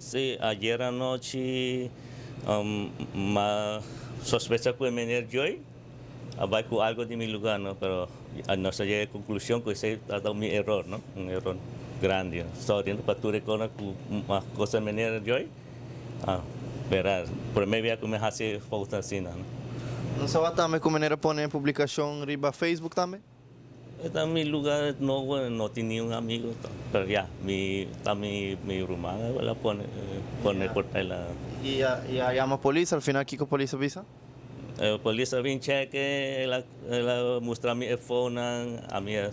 Si, ayera anochi m'a sospecha ku e meneer Joy a bai ku algo di mi lugar, no, pero nos a yega e konklushon ku esei tabata mi eror, no, un eror grandi. Sorry pa tur e kosnan ku m'a kosa meneer Joy, pero prome bia ku mi hasi fout asina, no. Nos a wak tambe ku meneer a pone publikashon riba Facebook tambe. E ta mi lugar nobo, no tin niun amigo, pero ya, mi ta mi mi ruman el a pone pone por ta el a. Y a y a yama polis, al final kico polis a bisa? E polis a bin cheke, el a el a mustra mi e fonan, ami a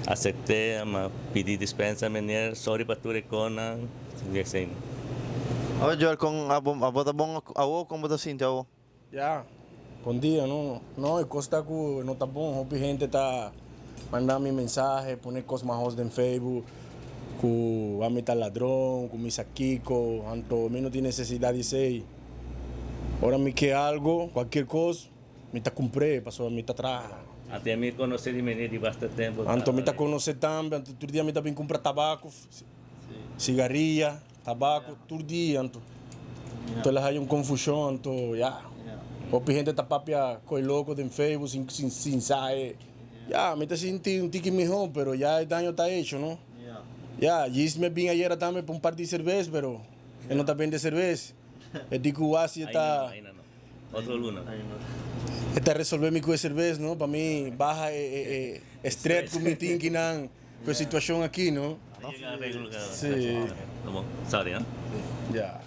acepte, ami a pidi dispensa meneer, sorry pa tur e conan, y esey. Awe Joel, con abo abo ta bon awo, con bo ta sinti awo? Ya, bon dia no. No, e kos ta ku no ta bon. Hopi hende ta manda mi mensahe, pone kos mahos den Facebook, ku ami ta ladron, ku mi sa kiko. Anto mi no tin nesesidat di esei. Ora mi ke algo, kualkier kos, mi ta kumpr'é pasobra mi ta traha. Anto ya mi konosé di meneer di basta tempu. Anto mi ta konosé tambe, anto tur dia mi ta bin kumpra tabako, sigaria. Tabaco tur dia anto anto el a haya un confusion anto ya hopi hende ta papia coy loco den Facebook sin sin sin sa e ya mi ta sinti un tiki miho pero ya e daño ta hecho no ya djis mi a bin ayera tambe pa un par di cervez pero e no ta bende cervez e di cu wasi e ta e ta resolve mi cu e cervez no pa mi baha e e e stress cu mi tin kinan. Cu e situacion aki no. Sí. Sorry, no? Ya.